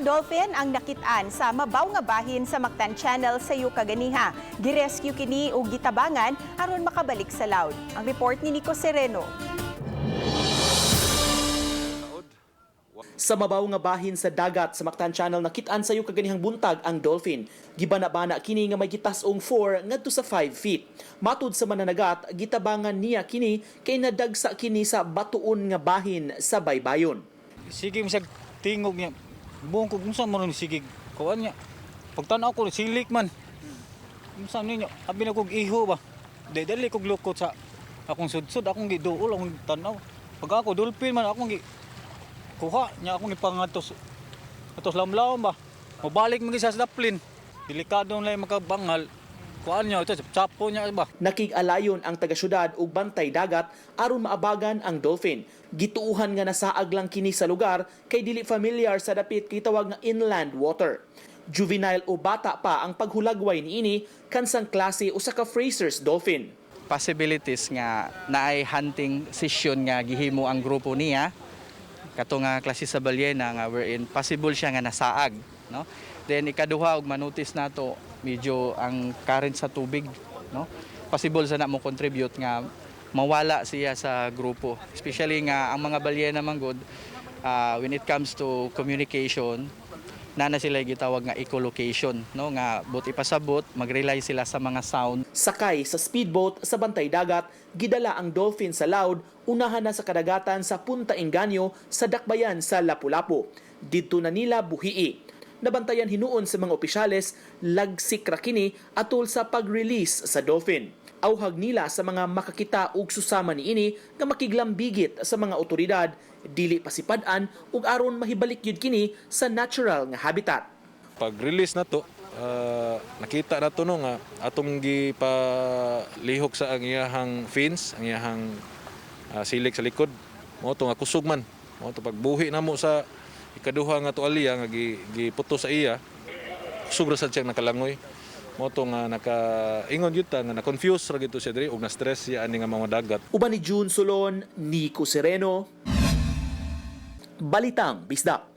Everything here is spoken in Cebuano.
Usa ka dolphin ang nakitaan sa mabaw nga bahin sa Mactan Channel sayo kaganiha. Girescue kini og gitabangan aron makabalik sa laud. Ang report ni Nico Sereno. Sa mabaw nga bahin sa dagat sa Mactan Channel, nakitaan sayo kaganihang buntag ang dolphin. Gibana-bana kini nga may gitas-ong 4 ngadto sa 5 feet. Matud sa mananagat, gitabangan niya kini kay nadagsa kini sa batuon nga bahin sa baybayon. Sige mo siya tingog niya. Buong ko unsa man ni sige kuan niya. Pagtan-aw ko, silik man. Unsa ninyo? Abi na kog iho ba. Di dali kog lukot sa akong sudsud, akong giduol akong tan-aw. Pag ako dolphin man akong gi kuha niya, akong ipangadtos atos lamlaw ba. Mobalik man gyud siya sa daplin. Delikado na lang makabangal. Kuan niya ito, chapo niya ba. Nakig-alayon ang taga-syudad ug bantay dagat aron maabagan ang dolphin. Gituuhan nga nasaag lang kini sa lugar kay dili familiar sa dapit gitawag nga inland water. Juvenile o bata pa ang paghulagway niini kansang klase usa ka Fraser's dolphin. Possibilities nga naay hunting session nga gihimo ang grupo niya kato nga klase sa balyena nga wherein possible siya nga nasaag, no? Then ikaduha, og manotice nato medyo ang current sa tubig, no, possible sa na mo contribute nga mawala siya sa grupo, especially nga ang mga balyena man gud, when it comes to communication, na sila gitawag nga echolocation, no, nga but ipasabot magrely sila sa mga sound. Sakay sa speedboat sa bantay dagat, gidala ang dolphin sa laud, unahan na sa kadagatan sa Punta Engaño sa dakbayan sa Lapu-Lapu. Didto na nila buhii. Nabantayan hinuon sa mga opisyales, lagsik ra kini atol sa pag-release sa dolphin. Auhag nila sa mga makakita og susama niini nga makiglambigit sa mga otoridad, dili pasipad-an ug aron mahibalik yun kini sa natural nga habitat. Pag-release na to, nakita na to, no, nga atong gipalihok sa ang iyahang fins, ang iyahang silik sa likod. Mao to nga kusog man. Mao to pagbuhi namo sa ikaduha nga tuwalya nga giputo sa iya, kusog ra sad siya nakalangoy. Mao to nga naka ingon gyud ta nga na-confuse ra gyud to siya diri ug na-stress siya ani nga mga dagat. Uban ni June Solon, Nico Sereno, Balitang Bisdak.